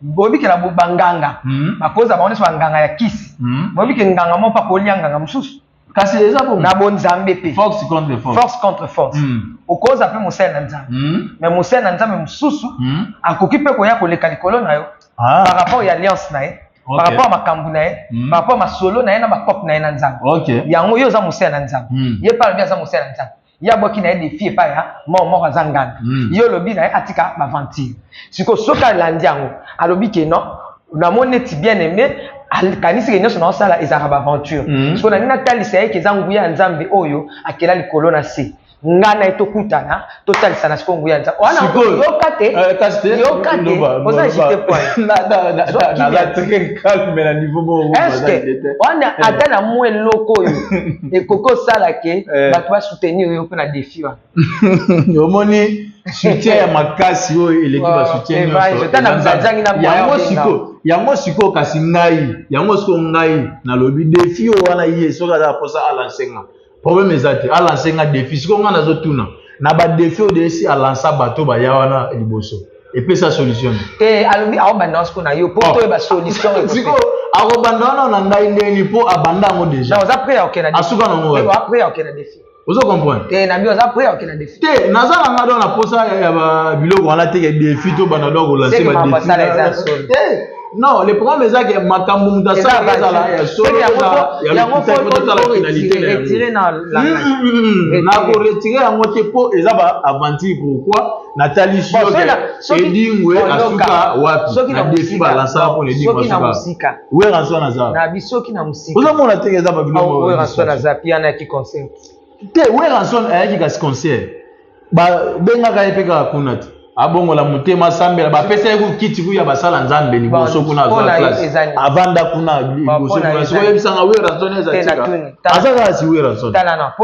Boyebi ke na banganga bakoza bango nyonso banganga ya kisi, boyebi ke nganga moko mpa kolia nganga mosusu. Kasi eza bongo. Na bonzambe mpe. Force contre force. Force contre force. Okoza mpe mosali na Nzambe, mais mosali na Nzambe mosusu akoki mpe koya koleka likolo na yo par rapport ya alliance na ye, par rapport ya makambo na ye, par rapport ya masolo na ye na bakope na ye na Nzambe. Yango yo oza mosali na Nzambe, ye mpe alobi aza mosali na Nzambe, ye abwaki na ye défi epai ya moko moko aza nganda. Ye olobi na ye atika baventure. Sikoyo soki alandi yango, alobi ke non. Namoni neti bien aimé akanisi ke nyonso naosala ezalaka baaventure. Sikoyo nalingi natalisa ye ke eza nguya ya Nzambe oyo akela likolo na se. Nga na ye tokutana, totalisana sikoyo nguya ya Nzambe wana. Yoka te, yoka te, oza agité point. Naza très calme na niveau moko. Est-ce wana ata na mwa eloko oyo ekoki osala ke bato basoutenir yo mpe na défi wana? Omoni, soutien ya makasi oyo eleki basoutien nyonso, yango sikoyo. Kasi ngai, yango sikoyo ngai nalobi défi oyo wana, ye soki aza mposa alancer nga, problème eza te, alancer nga défi. Sikoyo ngai nazotuna, na badéfi oyo desi alancer bato baya wana liboso, epesa solution? Te, alobi aobanda sikoyo na yo mpo toyeba solution. Sikoyo akobanda wana na ngai ndeni? Mpo abanda yango déjà. Oza prêt ya okenda? Asuka nango. Oza prêt ya okenda défi? Ozo comprendre? Te, na bi oza prêt ya okenda défi? Te, naza na nga do na posa ya biloko wana te, ke défi tobanda do kolancer badéfi te. Non, le problème eza ke makambo moto asalaka ezala ya solo, ya totala finalité na yango. Nakoretirer yango te mpo eza baaventure. Pourquoi natali soki Edingwe asuka wapi na défi balansaka mpona Edingwe asuka? Werrason aza. Nabi soki na mosika. Ozomona teke eza babiloko. Werrason aza piana yaki concert. Te, Werrason ayaki kasi concert, babengaka ye mpe kaka kuna te. Abongola motema, asambela, bapesa ye kiti kuya basala Nzambe liboso kuna, azwa place, avanda kuna liboso kuna. Sikoyo oyebisanga Werrason eza tika, aza kaka si Werrason,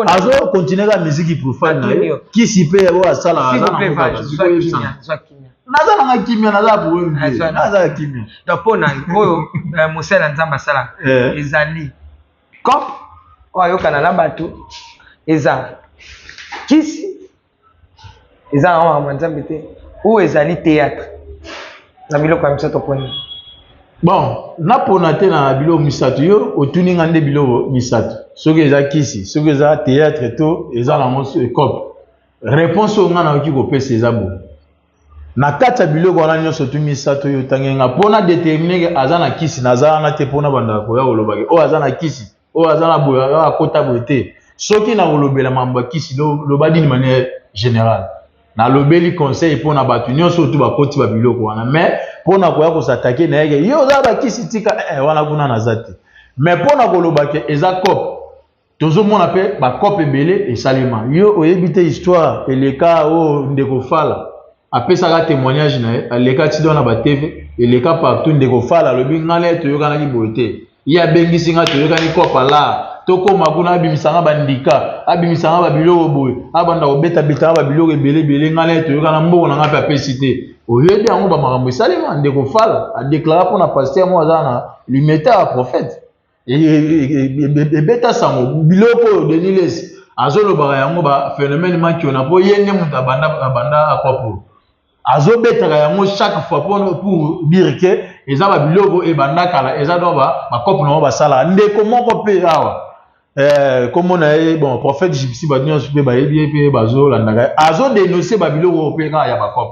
azocontinuer kaka musique profane na ye, kisi mpe oyo asalaka aza nango kaka. Sikoyo oyebisanga, naza nanga kimia, naza problème te, naza kimia. Donc mpo na oyo mosala ya Nzambe asalaka ezali coop oyo ayokana na bato, eza kisi, eza nango makambo ya Nzambe te, oyo ezali théâtre. Na biloko ya misato poni? Bon, napona te na biloko misato. Yo otuni nga nde biloko misato, soki eza kisi, soki eza théâtre to eza nango coop. Réponse oyo nga nayoki kopesa eza boye: na kati ya biloko wana nyonso tu misato oyo otangi nga, mpona déterminer ke aza na kisi, naza wana te mpona bandaka koya kolobake oyo aza na kisi, oyo aza na boye, oyo akota boye te. Soki na kolobela mambo ya kisi, loba d'une manière générale, nalobeli conseil mpona bato nyonso oyo tu bakoti babiloko wana. Mais mpona koya kos'attaquer na yeke ye oza bakisi, tika wana kuna, naza te. Mais mpona koloba ke eza coop, tozomona mpe bacoop ebele esalema. Yo oyebi te histoire eleka oyo ndeko Fala apesaka témoignage na ye, aleka ti na batv, eleka partout. Ndeko Fala alobi: "Ngai na ye toyokanaki boye te, ye abengisi nga, toyokani coop ala, tokóma kuna, abimisanga bandika, abimisanga babiloko boye, abanda kobetabetanga babiloko ebele ebele. Ngai na ye toyokana, mbongo na ngai mpe apesi te." Oyebi yango, bamakambo esalema. Ndeko Fala adéclarer mpona pasteur moko aza na limete ya prophète, ebeta sango. Biloko oyo Denis Lessie azolobaka yango, baphénomène makiona, mpo ye nde moto abanda akwapo azobetaka yango chaque fois pour dire ke eza babiloko ebanda kala, eza donc bacoop nango basalaka. Ndeko moko mpe awa, kombo na ye, bon, prophète Gypsy, bato nyonso mpe bayebi ye mpe bazolandaka ye, azodénoncer babiloko mpe kaka ya bacoop.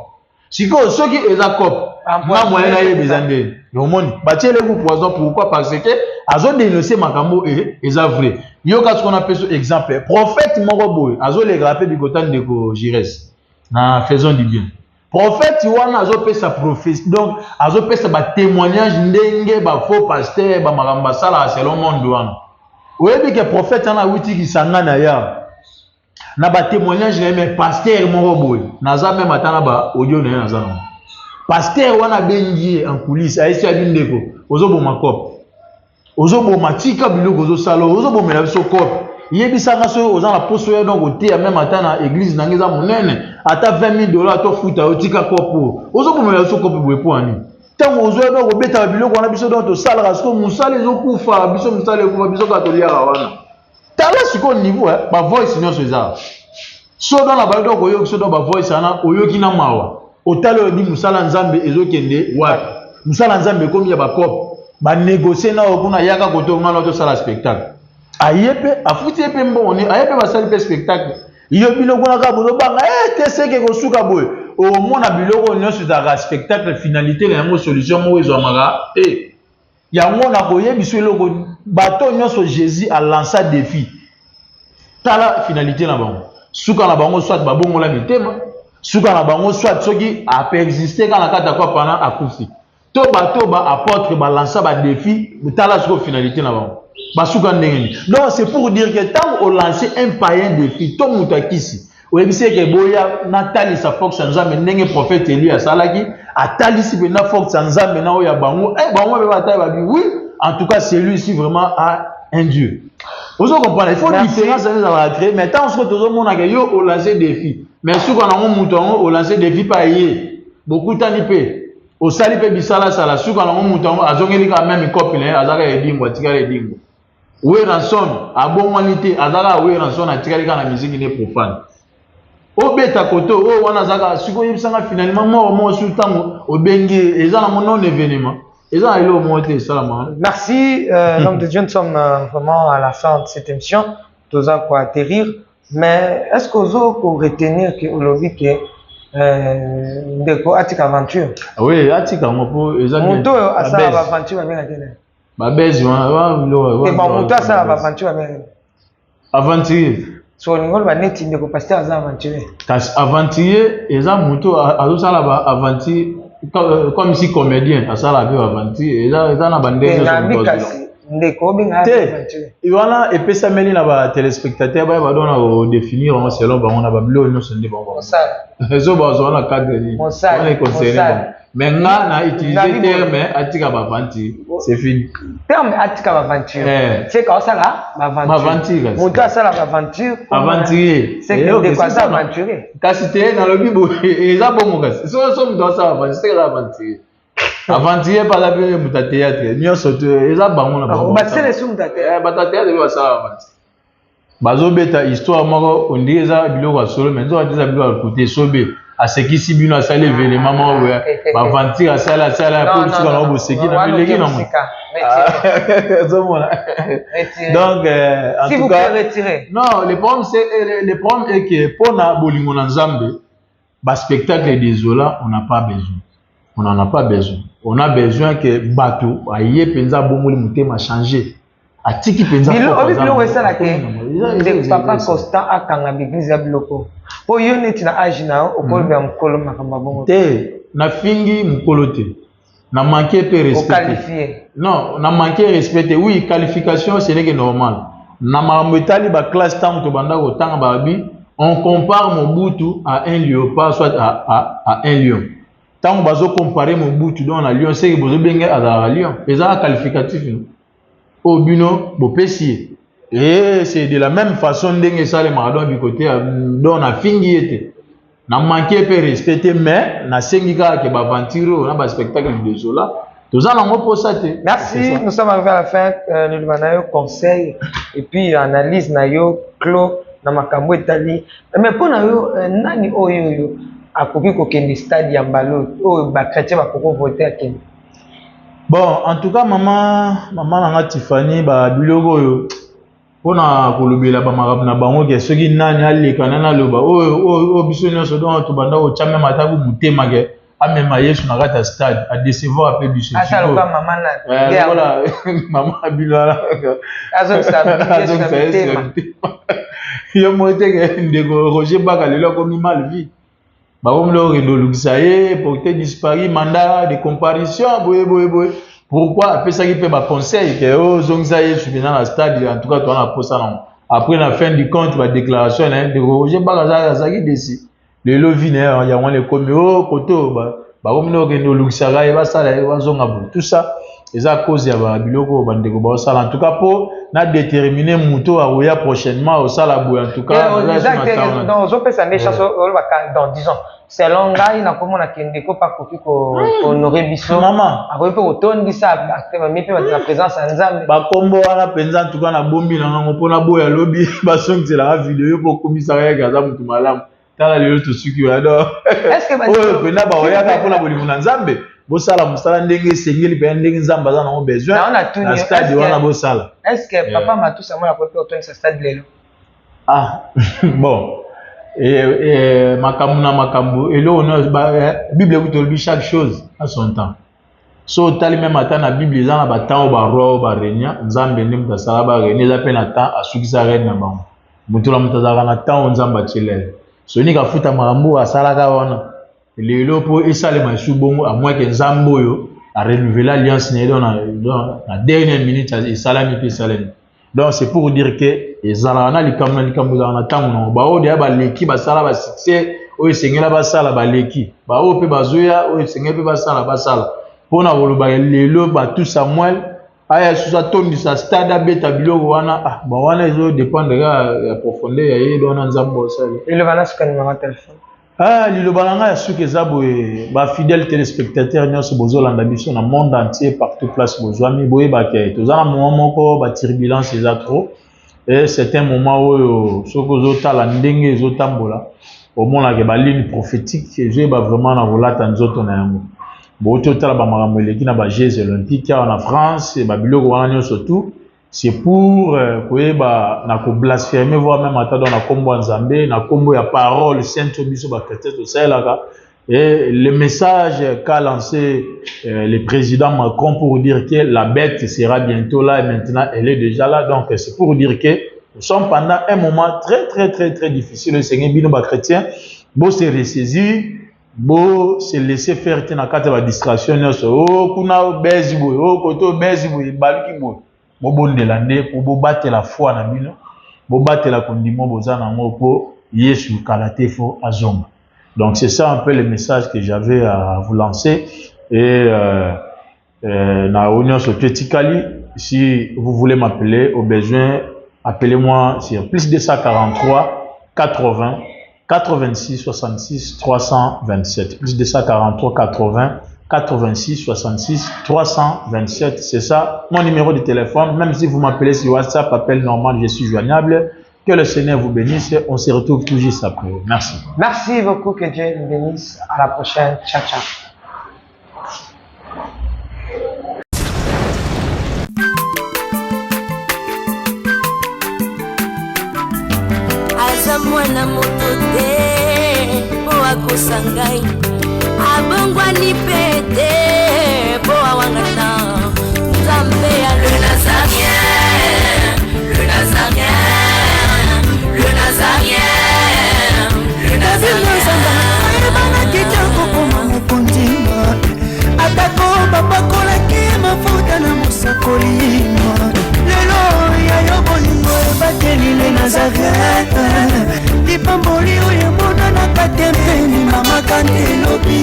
Sikoyo soki eza coop, nga moyen nayeba eza ndeni. Omoni, batieleku poison. Pourquoi? Parce que azodénoncer makambo e eza vrai. Yoka sikoyo, napesa exemple: prophète moko boye azolekaka mpe bikota, ndeko Gires na Faisons du bien. Prophète wana azopesa prophétie, donc azopesa batémoignage ndenge bafaux pasteur bamakambo basalaka selon monde wana. Oyebi ke prophète wana awuti Kisangani ya na batémoignage na ye, mais pasteur moko boye, naza même ata na baaudio na ye, naza nango. Pasteur wana abengi ye en coulisse, ayesi abi: "Ndeko, ozoboma coop, ozoboma, tika biloko ozosala, ozobomela biso coop. Yebisanga soki oza na poso ya donc oteya même ata na église nange eza monene, ata 20 000 dollars tofuta yo. Tika coop oyo, ozobomela biso coop boye mpo ani? Ntango ozoya donc obetaka biloko wana, biso donc tosalaka sikoyo mosala ezokufa, biso mosala ekufa, biso kaka toliaka wana." Tala sikoyo niveau bavoice nyonso eza so donc na bayo donc oyoki so donc bavoice wana, oyoki na mawa, otali, oyebi mosala Nzambe ezokende wapi. Mosala Nzambe ekomi ya bacoop, banégocier na oyo kuna, yaka koto ngana tosala spectacle. Aye mpe afuti ye mpe mbongo, aye mpe basali mpe spectacle. Yo bino kuna kaka bozobanga te, seke kosuka boye. Omona biloko nyonso ezalaka spectacle, finalité na yango solution moko ezwamaka te. Yango nakoyebiso eloko: bato nyonso Jésus alancer défi, tala finalité na bango, suka na bango, soit babongola mitema, suka na bango, soit soki apersister kaka na kati ya coop wana, akufi. To bato ba apôtre ba lança ba défi, tala siko finalité na bango. Basuka ndenge nini? Donc c'est pour dire que ntango olancer un païen défi to moto akisi, oyebisi eke boya natalisa force ya Nzambe ndenge prophète Elie asalaki, atalisi mpenza force ya Nzambe na oyo ya bango, eh, bango mpe batali babi oui, en tout cas celui-ci vraiment a un Dieu. Ozo comprendre, il faut différence ezalaka créer, mais ntango sikoyo tozomonaka yo olancer défi, mais suka nango moto yango olancer défi mpe aye, bokutani mpe osali mpe bisalasala, suka nango moto yango azongeli kaka meme kopi na ye, azaka edingo, atikali edingo. Werrason abongwani te, azaka Werrason, atikali kaka na miziki ne profane. Obeta koto oyo wana azaka sikoyo, oyebisanga finalement moko moko su ntango obengi eza nango non événement, eza na eloko moko te esalama. Merci, l'homme de Dieu, nous sommes vraiment à la fin de cette émission, toza ko atterrir, mais est-ce que ozo ko retenir que olobi que ndeko atika aventure? Oui, atika yango mpo eza moto oyo asala baaventure babengaki nani? Babezi wana biloko te, bon, moto asala baaventure babengaki aventurier. So olingi oloba neti ndeko pasteur aza aventurier? Kasi aventurier eza moto azosala ba aventure comme si comédien asala mpe aventure, eza na bandenge nyonso. Kasi ndeko obenga te wana epesameli na batéléspectateur baya badona kodéfinir yango selon bango na babiloko nyonso nde bango ezo bazwa na cadre nini wana econcerne bango, mais nga na utiliser terme atika baaventure, c'est fini. Terme atika baaventure, c'est ka osala baaventure. Moto asala baaventure. Aventurier. C'est que ndeko aza aventurier. Kasi te, nalobi boye, eza bongo, kasi so moto asala aventure, c'est eza aventurier. Aventurier mpe aza mpe moto ya théâtre nyonso te, eza bango na bango. Basele su moto ya théâtre. Bato ya théâtre mpe basala aventure, bazobeta histoire moko ondire eza biloko ya solo, mais nzoka te, eza biloko ya lokuta. Esobe asekisi bino, asali événement moko boye, baaventure asali asali po suka nango boseki na eleki nango, ozomona. Donc en tout cas, non, le problème, c'est le problème est que mpona bolingo na Nzambe, baspectacle désolant, on n'a pas besoin, on n'en a pas besoin. On a besoin que bato aye mpenza abongoli motema, changer, atiki mpenza. Obi biloko esalaka ndeko papa Constant akanga baeglise ya biloko mpo yo neti na age na yo okolobela mokolo makambo ya bongo. Te, nafingi mokolo te, na manqué mpe respect. Non, na manqué respect te. Oui, qualification, ce n'est que normal. Na makambo etali baclasse, ntango tobanda kotanga, babi on compare Mobutu à un léopard, soit à un lion. Ntango bazocompare Mobutu donc na lion, seke bozobenge azalaka lion, ezalaka qualificatif oyo bino bopesi ye. Et c'est de la même façon ndenge esalemaka. Donc bikote, donc nafingi ye te, na manqué mpe respect te, mais nasengi kaka ke baaventure oyo na baspectacle désolant, toza nango mposa te. Merci, nous sommes arrivés à la fin. Liloba na yo, conseil et puis analyse na yo clos na makambo etali, mais mpo na yo, nani oyo oyo akoki kokende stade ya mbalo oyo bachrétien bakoki vote akende? Bon, en tout cas, mama nanga Tiffany, babiloko oyo mpona kolobela bamakambo na bango ke soki nani aleka, nani aloba oyo oyo biso nyonso, donc tobanda kotya meme atako motema ke amema Yesu na kati ya stade, adecevoir mpe biso. Lokola mama bino wana azongisa Yesu na mitema, yo moko teke ndeko Roger Baka lelo akomi mal vie, bakomi okende olukisa ye porté disparu, mandat de comparution, boye boye boye. Pourquoi apesaki mpe baconseil ke ozongisa Yesu mpena na stade? En tout cas, toza na posa nango. Après, na fin du compte, badéclaration na ye, ndeko Roger Baka azalaki desi, lelo vie na ye yango wana ekomi o koto, bakomi na okende olukisaka ye, basala ye bazonga boye. Tout ça eza cause ya babiloko oyo bandeko baosala. En tout cas, mpo na déterminer moto akoya prochainement osala boye, en tout cas Ozopesa nde chance olobaka dans 10 ans. Selon ngai, nakomona ke ndeko mpe akoki kohonorer biso. Mama. Akoki mpe kotondisa bami mpe bato na présence ya Nzambe. Bakombo wana mpenza, en tout cas, nabombi na ngango mpona boya lobi basongiselaka video mpo okumisaka yeke aza motu malamu. Tala lelo tosuki wana. Donc oyo mpenza baoyaka mpona bolingo na Nzambe, bosala mosala ndenge esengeli mpenza, ndenge Nzambe aza nango besoin na stade wana, bosala. Est ce que papa Matusa mona akoki mpe kotondisa stade lelo? Ah bon, makambo na makambo, eloko nyonso, Bible ekuti olobi chaque chose à son temps. So otali meme ata na Bible, eza na batemps oyo baroi oyo barégna, Nzambe nde moto asala barégna, eza mpe na temps asukisa règne na bango. Moto na moto azalaka na temps oyo Nzambe atiela ye. Soni kafuta makambo oyo asalaka wana lelo mpo esalema esu bongo, à moins que Nzambe oyo A renouveler alliance na ye donc na dernière minute esalami mpe esalami. Donc c'est pour dire que ezalaka na likambo na likambo, ezalaka na ntango nango. Baoyo deya baleki basala ba succès oyo esengela basala, baleki baoyo mpe bazoya oyo esengeli mpe basala basala. Mpona koloba lelo batu Samuel aya susu atondisa stade abeta biloko wana, ah bon, wana ezo dépendre kaka ya profondeur ya ye wana Nzambe osali. Liloba na suka, numéro ya téléphone. Ah, liloba na ngai ya suka eza boye: bafidèle téléspectateur nyonso bozolanda biso na monde entier, partout place bozwami, boyebake toza na moment moko baturbulence eza trop et c'est un moment oyo soki ozotala ndenge ezotambola, omonake baligne prophétique ezoyeba vraiment na kolata nzoto na yango. Bouti otala bamakambo eleki na bajeux olympique awa na France, babiloko wana nyonso, tout c'est pour koyeba na koblasphémer, voire même ata donc na nkombo ya Nzambe, na nkombo ya parole sainte oyo biso bachrétien tosalelaka. Et le message qu'a lancé le président Macron pour dire que la bête sera bientôt là, et maintenant elle est déjà là. Donc c'est pour dire que nous sommes pendant un moment très très très très difficile. Seigneur bino ba chrétien, bo se ressaisir, bo se laisser faire te na kati ya badistraction nyonso. O kuna bezi boye, o koto bezi boye, baluki boye. Bobondela nde po bobatela foi na bino, bobatela kondima boza nango po Yesu kala te fo azonga. Donc c'est ça un peu le message que j'avais à vous lancer. Et na oyo nyonso to etikali, si vous voulez m'appeler au besoin, appelez-moi sur plus 243 80 86 66 327, plus 243 80 86 66 327. C'est ça mon numéro de téléphone. Même si vous m'appelez sur WhatsApp, appel normal, je suis joignable. Que le Seigneur vous bénisse. On se retrouve tout juste après. Merci. Merci beaucoup. Que Dieu vous bénisse. À la prochaine. Ciao, ciao. Aza mwana moto te mpo akosa ngai, abongwani mpe te mpo awangana Nzambe ya le Nazarien, le Nazarien, le Nazarien, le Nazarien. Ayebanaki te kokoma mokonzi, atako bapakolaki mafuta na mosakoli. Lelo ya yo bolingo ebateli le Nazareth, lipamboli oyo emonanaka te mpeni mama kante elobi.